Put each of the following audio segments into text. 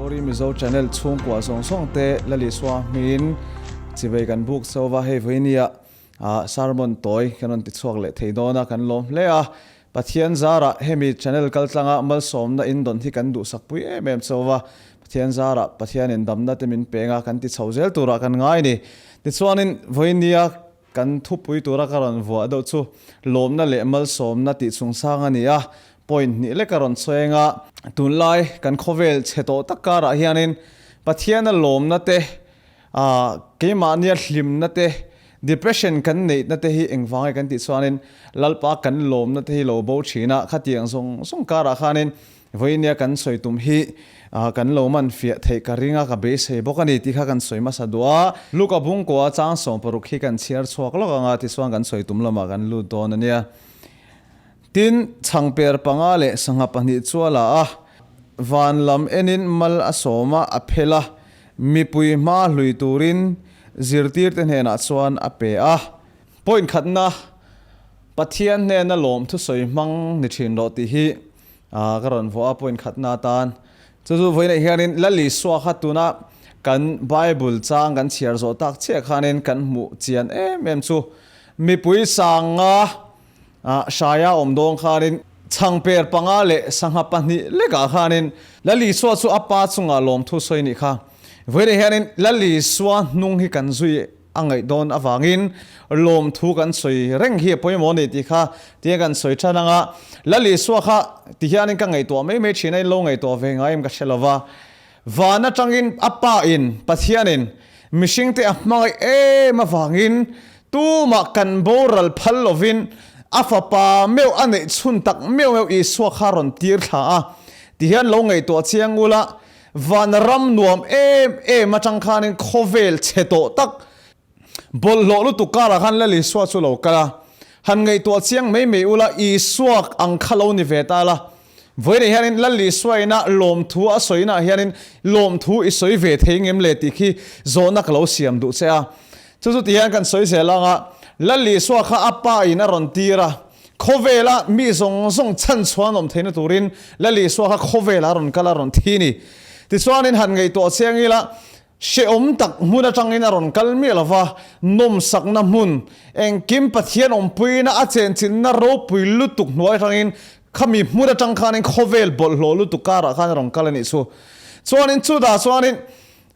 Glory Mizo Channel chhungkua zawng zawng te Lalisua hmingin chivei kan buk chauh va, hei vawinia sermon tawi kan rawn ti chhuak leh thei dawn a, kan lawm hle a. Pathian zarah hemi channel kaltlanga malsawmna in dawn hi kan duhsak pui em em chauh va, Pathian zarah Pathianin damna te min peng a, kan ti chho zel turah kan ngai a ni. Tichuanin vawinia Kan thupui tura ka rawn vuah deuh chu lawmna leh malsawmna tih chungchang a ni a, point hnih lek a rawn chheng a. Tunlai kan khawvel chhe tawh tak karah hianin Pathiana lawmna te, keimahnia hlimna te, depression kan neihna te hi engvang nge kan tih chuanin Lalpa kan lawmna te hi lo bo thin a, khatiang zawng zawng karah khanin Vawinia kan sawi tum hi kan lo man fiah theih ka ring a, ka beisei bawk a ni tih kha kan sawi hmasa duh a. Luka Bungkua chang 60 hi kan chhiar chhuak lawk ang a, tichuan kan sawi tum lamah kan lut dawn a nia. Tin, chhangper panga leh sangha pahnih chu a la a, van lam enin mal a sawm a, a phel a, mipui hma hlui turin zirtirte hnenah chuan a pe a. Point khatna, Pathian hnena lawm thusawi hmang ni thin rawh tih hi Ah ka rawn vuah a point khatna atan chu chu vawiinah hianin Lal Isua kha tuna kan Bible chang kan chhiar zawh tak chiah khanin kan hmuh chian em em chu mipui sanga ah hraia awm dawn khanin chhangper panga leh sangha pahnih lekah khanin Lal Isua chu a pa chungah lawmthu sawi nih kha vawiinah hianin Lal Isua hnung hi kan zui A ngaih dawn avangin lawmthu kan sawi reng hi a pawimawh a ni tih kha tia kan sawi than ang a. Lal Isua kha ti hianin ka ngaihtuah mai mai thin a, in lo ngaihtuah ve ngai em ka hre lo va. Van atangin a Pa in, Pathianin mihringte a hmangaih em avangin tumah kan boral phal lovin a Fapa meuh a neih chhun tak meuh meuh Isua kha rawn tir thla a. Ti hian lo ngaihtuah chiang ula, Van ram nuam em em atang khanin khawvel chhe tawh tak bawlhhlawh lutuk karah khan Lal Isua chu lo kal a, han ngaihtuah chiang mai mai ula Isua ang kha lo ni ve ta la. Vawiinah hianin Lal Isua ina lawmthu a sawinaah hianin lawmthu i sawi ve thei ngem le tih khi zawhna ka lo siam duh che a. Chu chu tihian kan sawi zel ang a, Lal Isua kha a pa in a rawn tir a, Khawvela mi zawng zawng chhan chhuan awm theihna turin Lal Isua kha khawvelah a rawn kal a, rawn thi ni. Tichuanin han ngaihtuah chiang ila, hrehawm tak hmun atangin a rawn kal miah lova, nawmsakna hmun, engkim Pathian awmpuina a chenchinna ropui lutuk hnuai atangin khami hmun atang khanin khawvel bawlhhlawh lutuk karah khan a rawn kal a nih chu. Chuanin chutah chuanin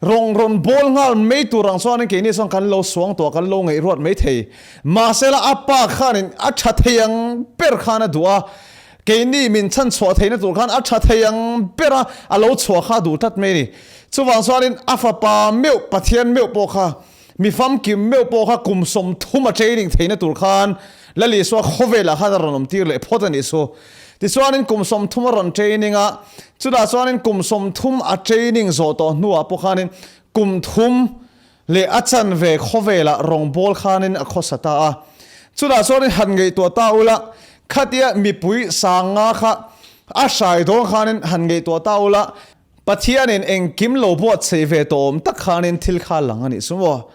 Rawng rawn bawl nghal mai tur ang chuanin keini chuan kan lo suang tawh a, kan lo ngaihruat mai thei. Mahsela a pa khanin a tha thei ang ber khan a duh a, keini min chhan chhuah theihna tur khan a tha thei ang ber a, a lo chhuah kha a duh tlat mai a ni. Chuvang chuanin a fapa meuh, Pathian meuh pawh kha, mi famkim meuh pawh kha kum 30 a training theihna tur khan Lal Isua khawvelah khan a rawn awm tir leh phawt a nih chu. Tichuanin kum 30 a rawn training a, chutah chuanin kum 30 a training zawh tawh hnuah pawh khanin kum thum leh a chanve khawvelah rawngbâwl khanin a khawsa ta a. Chutah chuanin han ngaihtuah ta ula, khatia mipui sanga kha a hrai dawn khanin han ngaihtuah ta ula, Pathianin engkim lo buatsaih ve tawh awm tak khanin thil kha a lang a nih chu maw?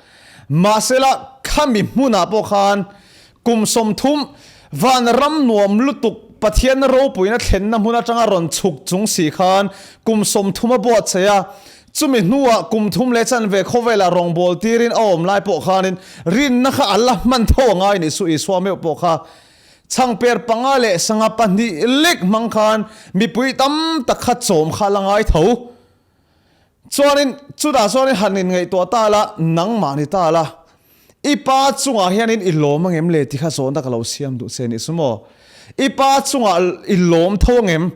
Mahsela khami hmunah pawh khan kum 30 van ram nuam lutuk Pathianna ropuina thlenna hmun atanga rawn chhuk chung si khan kum 30 a buatsaih a, chumi hnuah kum thum leh chanve khawvelah rawngbâwl tirin a awm lai pawh khanin rinna kha a la hman tho a ngai nih chu Isua meuh pawh kha Chhangper panga leh sangha pahnih lek hmang khan mipui tam tak kha chawm kha la ngai tho. Chuanin chutah chuanin han inngaihtuah ta la, nangmah ni ta la, i pa chungah hianin i lawm angem le ti kha zawnna ka lo siam duh che nih chu maw? I pa chungah i lawm tho angem?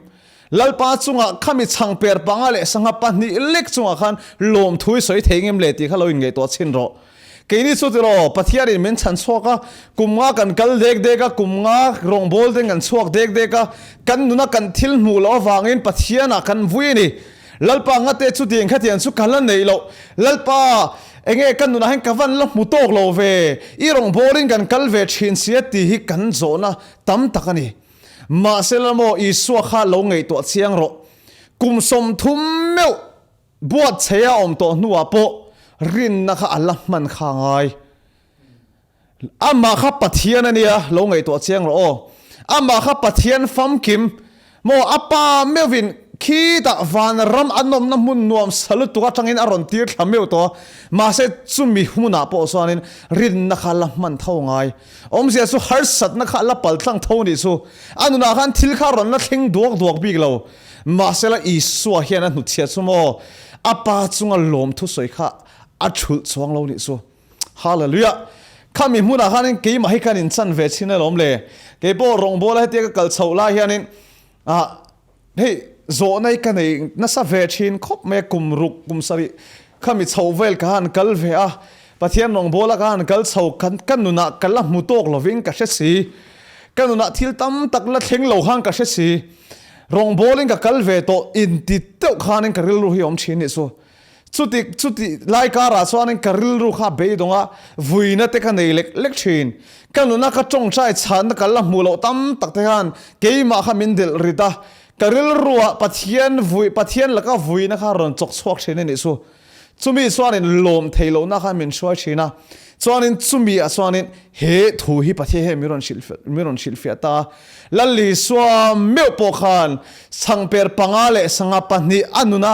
Lalpa chungah khami chhangper panga leh sangha pahnih lek chungah khan lawmthu i sawi thei ngem le tih kha lo inngaihtuah chhin rawh. Keini chu tiraw, Pathianin min chhan chhuak a, kum nga kan kal dek dek a, kum nga rawngbâwl ten kan chhuak dek dek a, kan nuna kan thil hmuh loh avangin Pathianah kan vui a ni. Lalpa ngate chutiang khatiang chu ka la neih loh. Lalpa, enge ka nunah hian ka van la hmu tawk lo ve, i rawngbâwlin kan kal ve thin sia tih hi kan zawhna tam tak a ni. Mahse lamaw Isua kha lo ngaihtuah chiang rawh. Kum 30 meuh buatchei a awm tawh hnuah pawh rinna kha a la hman kha a ngai. Amah kha Pathian a nia, lo ngaihtuah chiang rawh aw. Amah kha Pathian famkim maw a pa meuhin Khitah van ram an awmna hmun nuam sa lutuk atangin a rawn tir thla meuh tawh a, mahse chumi hmunah pawh chuanin rinna kha la hman tho ngai. Awmzia chu harsatna kha la pal tlang tho nih chu. A nunah khan thil kha rawn la thleng duak duak bik lo. Mahse la Isua hian a hnutchhiat chu maw? A pa chunga lawmthu sawi kha a thulh chuang lo nih chu. Hallelujah! Khami hmunah khanin keimah hi kan inchan ve thin alawm le. Keipawh rawngbawla hetia ka kal chhoh lai hianin ah hei zawhna hi ka nei nasa ve thin khawp mai a, kum ruk kum sarih khami chhoh vel ka han kal ve a, Pathian rawngbawla ka han kal chho khan ka nunah ka la hmu tawk lovin ka hre si, ka nunah thil tam tak la thleng lo khan ka hre si, rawngbawlin ka kal ve tawh inti deuh khanin ka rilru hi a awm thin nih chu. Chuti chuti lai karah chuanin ka rilru kha a beidawng a, vuina te ka nei lek lek thin. Ka nuna ka tawngtai chhanna ka la hmuh loh tam tak te khan keimah kha min delh rit a, ka rilruah Pathian vui Pathian laka vuina kha rawn chawk chhuak thin a nih chu. Chumi chuanin lawm thei lohna khan min hruai thin a, chuanin chumi ah chuanin he thu hi Pathian hian min rawn hrilh min rawn hrilhfiah ta a. Lalisua meuh pawh khan chhangper panga leh sangha pahnih a nuna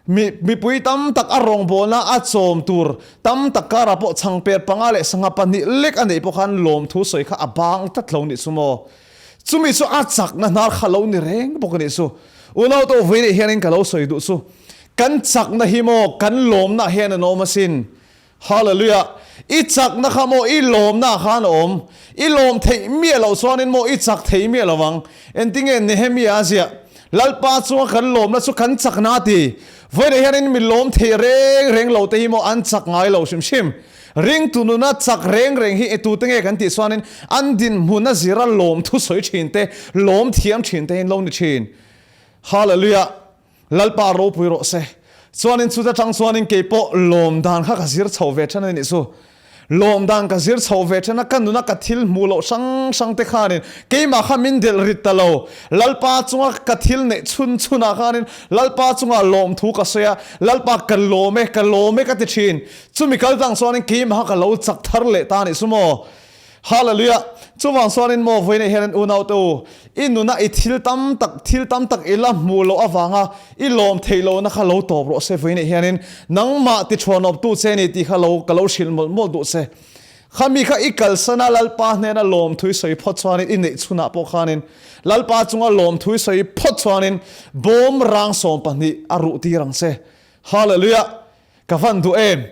Mi, mipui tam tak a rawngbawlna a chawm tur tam tak karah pawh chhangper panga leh sangha pahnih lek a neih pawh khan lawmthu sawi kha a bang tlat lo nih chu maw? Chumi chu a chakna hnar kha lo ni reng bawk a nih chu. Unau tawh vawi neih hianin ka lo sawi duh chu, kan chakna hi maw kan lawmna hian an awm asin. Hallelujah! I chakna kha maw i lawmna khan a awm. I lawm theih miah loh chuanin maw i chak thei miah lo vang. Engtinge Nehemia a ziah? Lalpa chunga kan lawmna chu kan chakna a ti. Vawiinah hianin mi lawm thei reng reng lo te hi maw an chak ngai lo hrim hrim. Ringtu nuna chak reng reng hi tute nge kan tih chuanin an dinhmun a zira lawm thusawi thin te, lawm thiam thin te hi an lo ni thin. Hallelujah! Lalpa ropui rawh se. Chuanin chuta tang chuanin kei pawh lawm dan kha ka zir chho ve then a nih chu. Lawm dan ka zir chho ve then a, ka nuna ka thil hmuh loh hrang hrang te khanin keimah kha min delh rit ta lo. Lalpa chunga ka thil neih chhun chhunah khanin Lalpa chunga lawmthu ka sawi a, Lalpa ka lawm e, ka lawm e ka ti thin. Chumi kal tang chuanin keimah kha ka lo chak thar leh ta a nih chu maw. Hallelujah! Chuvang chuanin maw vawiinah hianin unaute u, i nuna i thil tam tak, thil tam tak i la hmuh loh avanga i lawm theih lohna kha lo tawp rawh se vawiinah hianin nangmah ti thuanawptu che ni tih kha lo ka lo hrilh mawlh mawlh duh che. Khami kha i kalsana Lalpa hnena lawmthui sawi phawt chuanin i neih chhunah pawh khanin Lalpa chunga lawmthui sawi phawt chuanin bawm rang 12 a ruh tir ang che. Hallelujah! Ka van duh em?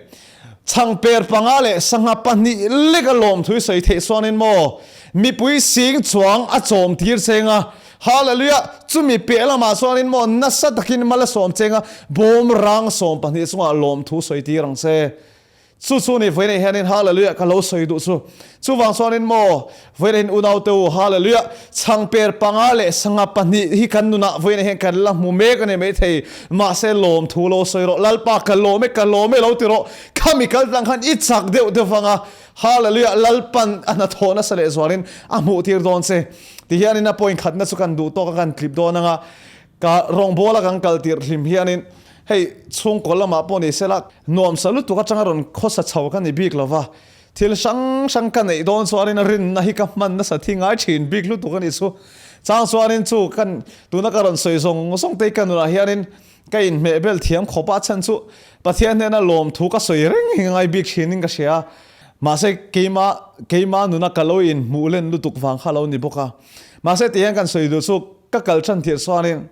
Chhangper panga leh sangha pahnih lek a lawmthu i sawi theih chuanin maw mipui sing chuang a chawm tir cheng a, Hallelujah! Chumi piah lamah chuanin maw nasa takin mal a sawm cheng a, bawm rang 12 chungah lawmthu sawi tir ang che. Chu chu ni vawiinah hianin Hallelujah ka lo sawi duh chu. Chuvang chuanin maw vawiinah hian unaute u Hallelujah! Chhangper panga leh sangha pahnih hi kan nunah vawiinah hian kan la hmu mek a ni maithei. Mahse lawmthu lo sawi rawh, Lalpa ka lawm e, ka lawm e lo ti rawh. Khami kal tlang khan i chak deuh deuh vang a, Hallelujah, Lalpan a hnathawh nasa leh zualin a hmuh tir dawn che. Ti hianin a point khatna chu kan duh tawk a kan tlip dawn ang a, ka rawngbawla kan kal tirh hlim hianin hei chhungkaw lamah pawh ni sela nuamsa lutuk atanga rawn khawsa chho ka ni bik lova, Thil hrang hrang ka neih dawn chuanin rinna hi ka hman nasa thi ngai thin bik lutuk a nih chu. Chang chuanin chu kan tuna ka rawn sawi zawng zawng te hi ka nunah hianin ka inhmeh bel thiam khawp a, a chhan chu Pathian hnena lawmthu ka sawi reng hi ngai bik thinin ka hria a. Mahse keima keima nuna ka lo inhmuh len lutuk vang kha lo ni bawk a. Mahse tihian kan sawi duh chu ka kal tan tirh chuanin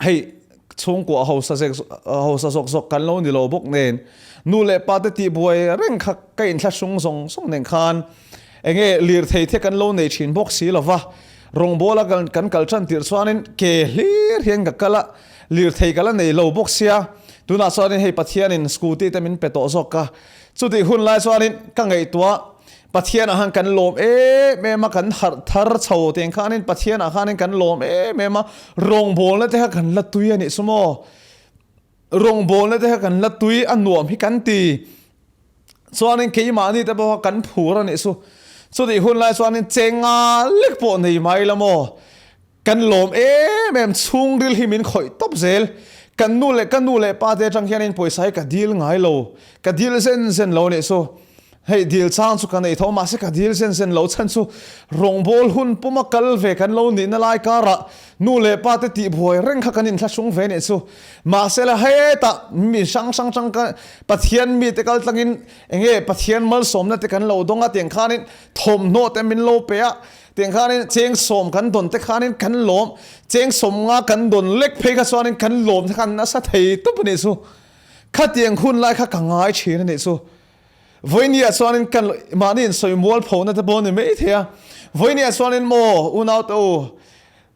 hei chhungkua hausa zek hausa zawk zawk kan lo ni lo bawk nen nu leh pa te tih buai reng kha ka inthlahrung zawng zawng nen khan enge lirthei the kan lo nei thin bawk si lova rawngbawla kan kan kal tan tirh chuanin ke hlir hian ka kal a lirthei ka la nei lo bawk sia tunah chuanin hei Pathianin scooty te min pe tawh zawk a chutih hun lai chuanin ka ngaihtuah Pathian ah khan kan lawm em em a, kan harh thar chho teng khanin Pathian ah khanin kan lawm em em a, rawngbawlna te kha kan la tui a nih chu maw? Rawngbawlna te kha kan la tui a nuam hi kan ti. Chuanin keimahni te pawh kha kan phur a nih chu. Chutih hun lai chuanin chenga lek pawh nei mai la maw? Kan lawm em em chhungril hi min khawih tawp zel. Kan nu leh ka nu leh pa te atang hianin pawisa hi ka dil ngai lo, ka dil zen zen lo nih chu. Hei dil chang chu ka nei tho mahse ka dil zen zen lo chhan chu rawngbawl hun puma kal ve kan lo nihna lai karah nu leh pa te tihbuai reng kha kan inthlahrung ve nih chu. Mahse la hetah mi hrang hrang tang ka Pathian mite kal tlangin enge Pathian malsawmna te kan lo dawng a tiang khanin thawmhnaw te min lo pe a tiang khanin cheng sawm kan dawn te khanin kan lawm cheng sawm nga kan dawn lek phei kha chuanin kan lawm te khan nasa thei tawp a nih chu. Khatiang hun lai kha ka ngai thin a nih chu. Vawinia chuanin kan mahni insawi mual phona te pawh a ni mai thei a. Vawinia chuanin maw unau te u,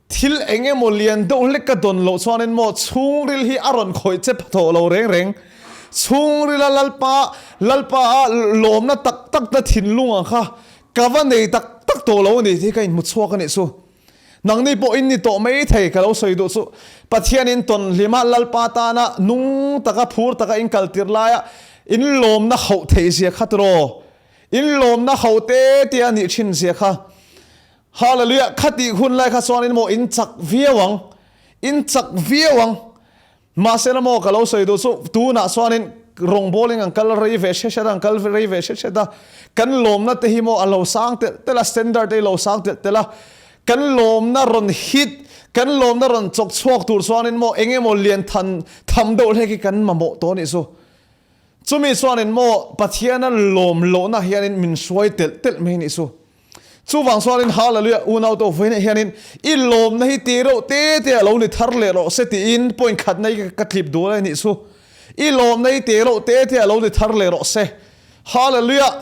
thil eng emaw lian deuh hlek ka dawn loh chuanin maw chhungril hi a rawn khawih che pha tawh lo reng reng. Chhungrila Lalpa, Lalpa a lawmna tak tak na thinlung ang kha ka va nei tak tak tawh lo a ni tih hi ka inhmu chhuak a nih chu. Nangni pawh in ni tawh mai thei ka lo sawi duh chu Pathian in tawn hlima Lalpa tana nung taka phur taka in kal tir laia in lawmna hauh theih zia kha tiraw? In lawmna hauh te te a nih thin zia kha. Hallelujah! Khatih hun lai kha chuan in maw in chak viau ang, in chak viau ang. Mahse la maw ka lo sawi duh chu tunah chuanin rawngbawling an kal rei ve hret hret a, an kal rei ve hret hret a, kan lawmna te hi maw a lo sang telh telh a, standard te hi lo sang telh telh a, kan lawmna rawn hit, kan lawmna rawn chawk chhuak tur chuanin maw eng emaw lian than tham deuh hlek hi kan mamawh tawh a nih chu. Chumi chuanin maw Pathiana lawm lohna hianin min hruai telh telh mai a nih chu. Chuvang chuanin Hallelujah unau te vawiinah hianin i lawmna hi ti reuh te te a lo ni thar leh rawh se tiin point khatna hi ka tlip dual a nih chu. I lawmna hi ti reuh te te a lo ni thar leh rawh se. Hallelujah!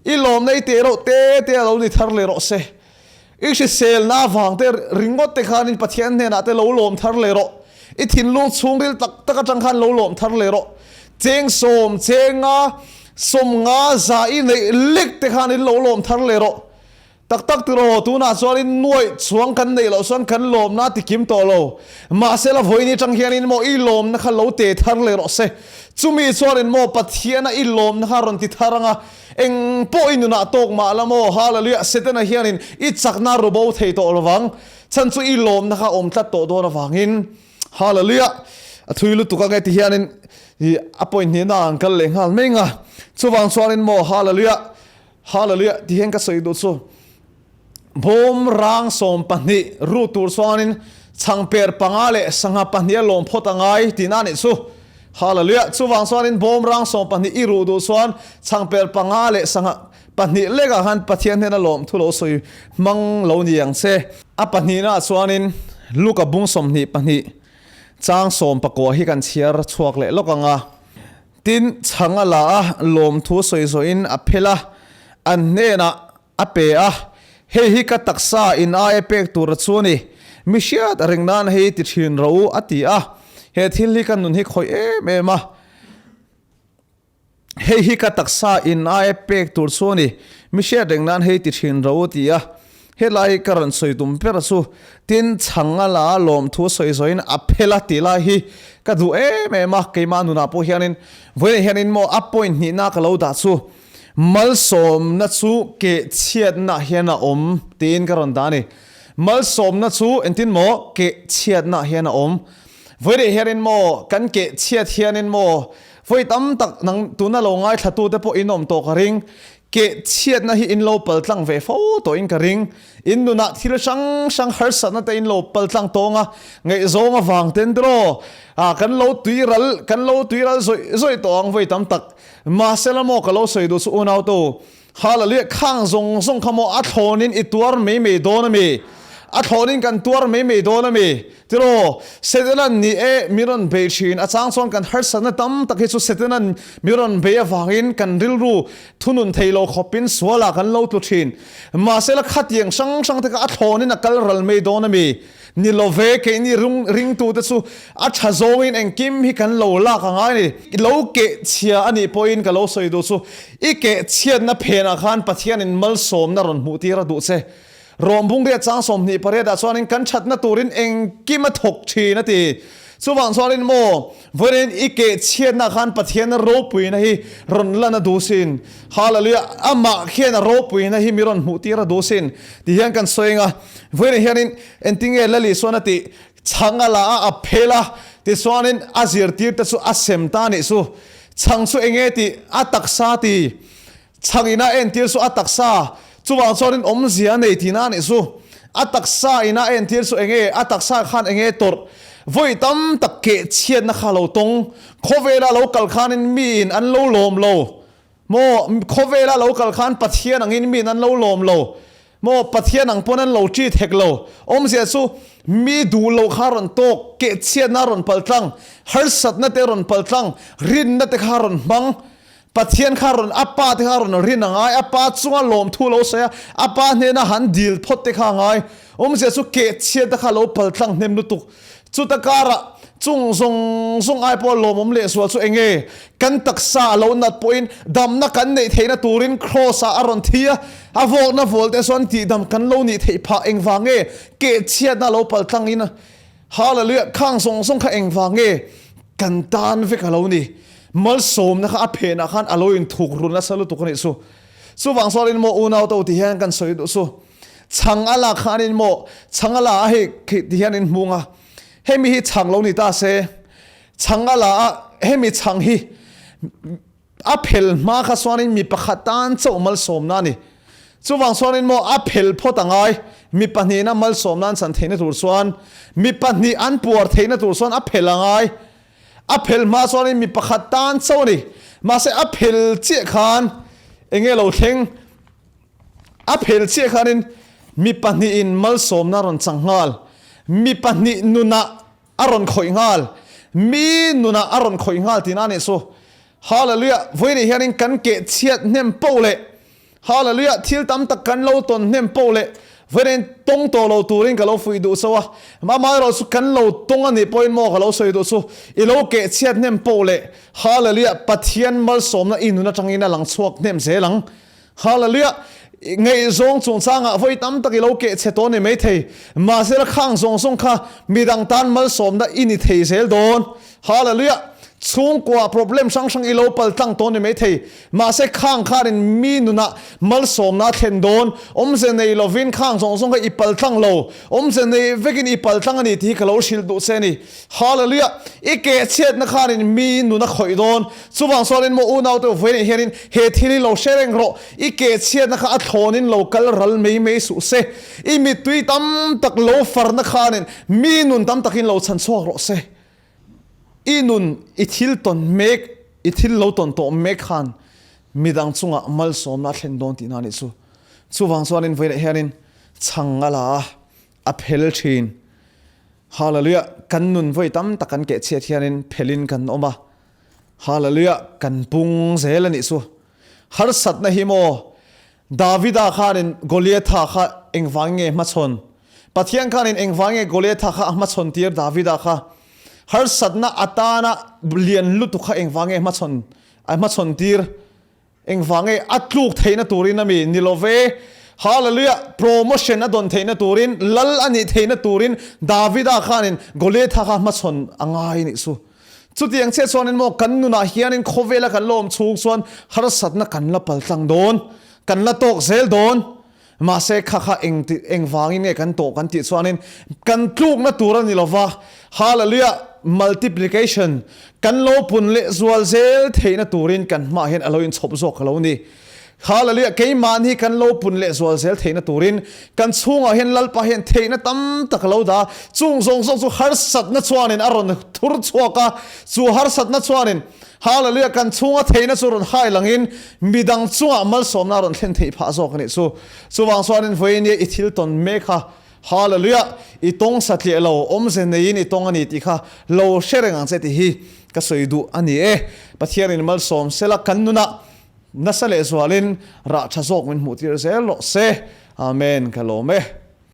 I lawmna hi ti reuh te te a lo ni thar leh rawh se. I hriselna avang te ringawt te khanin Pathian hnenah te lo lawm thar leh rawh. I thinlung chhungril tak tak atang khan lo lawm thar leh rawh. Cheng sawm, cheng nga, sawm nga za i neih lek te khan in lo lawm thar leh rawh. Tak tak tiraw, tunah chuanin nuaih chhuang kan neih loh chuan kan lawmna ti kim tawh lo. Mahse la vawiin atang hianin maw i lawmna kha lo te thar leh rawh se. Chumi chuanin maw Pathiana i lawmna kha rawn ti thar ang a, eng pawh i nunah tawk mah la maw, Hallelujah, Setana hianin i chakna ru bo thei tawh lovang. Chhan chu i lawmna kha awm tlat tawh dawn avangin. Hallelujah! A thui lutuk ang e ti hianin i a point hnihna an kal leh nghal mai nga. Chuvang chuanin maw Hallelujah! Hallelujah! Ti hian ka sawi duh chu. Bawm rang 12 ru tur chuanin chhangper panga leh sangha pahnih a lawm phawt a ngai tihna a nih chu. Hallelujah! Chuvang chuanin bawm rang 12 i ruh duh chuan chhangper panga leh sangha pahnih lekah khan Pathian hnena lawm thu lo sawi hmang lo ni ang che. A pahnihnaah chuanin Luka bung 22 chang 19 hi kan chhiar chhuak leh lawk ang a. Tin, chhang a la a, lawm thu sawi zawhin a phel a, an hnenah a pe a, Hei hi ka taksa in aia pek tura chu a ni, mi hriat reng nan hei ti thin ro a ti a. He thil hi ka nun hi khawih em em a. Hei hi ka taksa in aia pek tur chu a ni, mi hriat reng nan hei ti thin ro a ti a. Helai hi ka rawn sawi tum ber chu, tin chhang a la a lawmthu sawi zawhin a phel a tih lai hi ka duh em em a, keimah nunah pawh hianin vawiinah hianin maw a point hnihna ka lo dah chu malsawmna chu keh chhiatna hian a awm tiin ka rawn dah a ni. Malsawmna chu engtin maw keh chhiatna hian a awm. Vawiinah hianin maw kan keh chhiat hianin maw Vawi tam tak nang tuna lo ngaithlatute pawh in awm tawh ka ring. Keh chhiatna hi in lo paltlang ve fo tawhin ka ring. In nunah thil hrang hrang harsatna te in lo paltlang tawng a, ngaihzawng avang ten tiraw ah kan lo tui ral kan lo tui ral zawih zawih tawh ang vawi tam tak. Mahse la maw ka lo sawi duh chu unautu Hallelujah khang zawng zawng kha maw a thlawnin i tuar mai mai dawn a mi? A thlawnin kan tuar mai mai dawn a mi? Tiraw, Setanan ni e mi rawn bei thin, a chang chuan kan harsatna tam tak hi chu Setanan mi rawn bei avangin kan rilru thunun thei lo khawpin sualah kan lo tlu thin. Mahse la khatiang hrang hrang te kha a thlawnin a kal ral mai dawn a mi? Ni lo ve, keini ringtute chu a tha zawngin engkim hi kan lo lak a ngai a ni. I lo keh chhia a nih pawhin ka lo sawi duh chu, i keh chhiatna phenah khan Pathianin malsawmna rawn hmuh tir a duh che. Rawmbung riat chang 28 ah chuanin kan thatna turin engkim a thawk thin a ti. Chuvang chuanin maw, vawiin i keh chhiatna khan Pathiana ropuina hi rawn lan a duh sin. Hallelujah! Amah khian a ropuina hi mi rawn hmuh tir a duh sin. Ti hian kan sawi ang a, vawiin hianin Entinge Lali chuan a tih? Chhang a la a, a phel a, tichuanin a zirtirte chu a sem ta a nih chu. Chhang chu enge tih? A taksa ti. Chhang ina entir chu a taksa, chuvang chuanin awmzia a nei tihna a nih chu. A taksa ina entir chu enge? A taksa khan enge tawrh? Vawi tam tak keh chhiatna kha lo tawng. Khawvela lo kal khanin miin an lo lawm lo. Maw, khawvela lo kal khan Pathian angin miin an lo lawm lo. Maw, Pathian ang pawn an lo treat hek lo. Awmzia chu mi duh loh kha rawn tawk, keh chhiatna a rawn paltlang, harsatna te a rawn paltlang, rinna te kha a rawn hmang. Pathian kha rawn a pa te kha rawn rin a ngai, a pa chunga lawmthu lo sawi a, a pa hnena han dil phawt te kha a ngai. Awmzia chu keh chhiat te kha lo paltlang hnem lutuk. Chuta karah chung zawng zawng ai pawh lawmawm lehzual chu eng nge? Kan taksa a lo nat pawhin damna kan neih theihna turin Kraws ah a rawn thi a, a vawkna vual te chuan tihdam kan lo nih theih phah engvang nge? Keh chhiatna a lo paltlang in Hallelujah! Khang zawng zawng kha engvang nge kan tan vek a lo ni? Malsawmna kha a phenah khan a lo inthuk run nasa lutuk a nih chu. Chuvang chuanin maw unau to ti hian kan sawi duh chu. Chhang a lak khanin maw chhang a la a hei khi ti hian in hmung a, hemi hi chhang lo ni ta se, chhang a la a hemi chhang hi a phel hma kha chuanin mi pakhat tan chauh malsawmna a ni. Chuvang chuanin maw a phel phawt a ngai, mi pahnihna malsawmna an chan theihna tur chuan, mi pahnih an puar theihna tur chuan a phel a ngai. A phel hma chuanin mi pakhat tan chauh a ni. Mahse a phel chiah khan enge lo thleng? A phel chiah khanin mi pahnihin malsawmna a rawn chang nghal, mi pahnih nunah a rawn khawih nghal, mi nunah a rawn khawih nghal tihna a nih chu. Hallelujah! Vawiinah hianin kan keh chhiat hnem poh leh Hallelujah! Thil tam tak kan lo tawn hnem poh leh vawiin tawng tawh lo turin ka lo fuih duh chauh a, amaherawh chu kan lo tawng a nih pawhin maw ka lo sawi duh chu, i lo keh chhiat hnem poh leh Hallelujah! Pathian malsawmna i nun atangin a lang chhuak hnem zel ang. Hallelujah! Ngaihzawng chungchangah vawi tam tak i lo keh chhe tawh a ni maithei. Mahsela khang zawng zawng kha midang tan malsawmna i ni thei zel dawn. Hallelujah! Chhungkua problem hrang hrang i lo pal tlang tawh a ni maithei. Mahse khang khanin mi nunah malsawmna a thlen dawn. Awmze nei lovin khang zawng zawng kha i pal tlang lo. Awmze nei vekin i pal tlang a ni tih hi ka lo hrilh duh che a ni. Hallelujah! I keh chhiatna khanin mi nun a khawih dawn. Chuvang chuanin maw unaute vawiinah hianin he thil hi lo hre reng rawh. I keh chhiatna kha a thlawnin lo kal ral mai mai suh se. I mittui tam tak lo farna khanin mi nun tam takin lo chhan chhuak rawh se. I nun i thil tawn mek, i thil lo tawn tawh mek khan midang chungah malsawmna a thlen dawn tihna a nih chu. Chuvang chuanin vawiinah hianin chhang a la a, a phel thin. Hallelujah! Kan nun vawi tam tak kan keh chhiat hianin phelin kan awm a. Hallelujah! Kan pung zel a nih chu. Harsatna hi maw? Davida khanin Goliatha kha engvang nge hmachhawn? Pathian khanin engvang nge Goliatha kha a hmachhawn tir Davida kha? Harsatna atana lian lutuk kha engvang nge hmachhawn a hmachhawn tir? Engvang nge a tluk theihna turin a mi? Ni lo ve. Hallelujah! Promotion a dawn theihna turin, lal a nih theihna turin Davida khanin Goliatha kha hmachhawn a ngai nih chu. Chutiang chiah chuanin maw kan nunah hianin khawvela kan la awm chhung chuan harsatna kan la paltlang dawn, kan la tawk zel dawn. Mahse kha kha eng ti engvangin nge kan tawh kan tih chuanin kan tlukna tur a ni lova, Hallelujah, multiplication, kan lo pun leh zual zel theihna turin kan hmaah hian a lo inchhawp zawk a lo ni. Hallelujah, keimahni kan lo pun leh zual zel theihna turin kan chhungah hian Lalpa hian theihna tam tak a lo dah a, chung zawng zawng chu harsatna chuanin a rawn thur chhuak a, chu harsatna chuanin Hallelujah, kan chhunga theihna chu rawn hai langin midang chungah malsawmna a rawn thlen theih phah zawk a nih chu. Chuvang chuanin vawiin i thil tawn mek kha Hallelujah, i tawng satliah lo, awmze neiin i tawng a ni tih kha lo hre reng ang che tih hi ka sawi duh a ni e. Pathianin malsawm sela kan nunah nasa lehzualin rah tha zawk min hmuh tir zel rawh se. Amen, ka lawm e.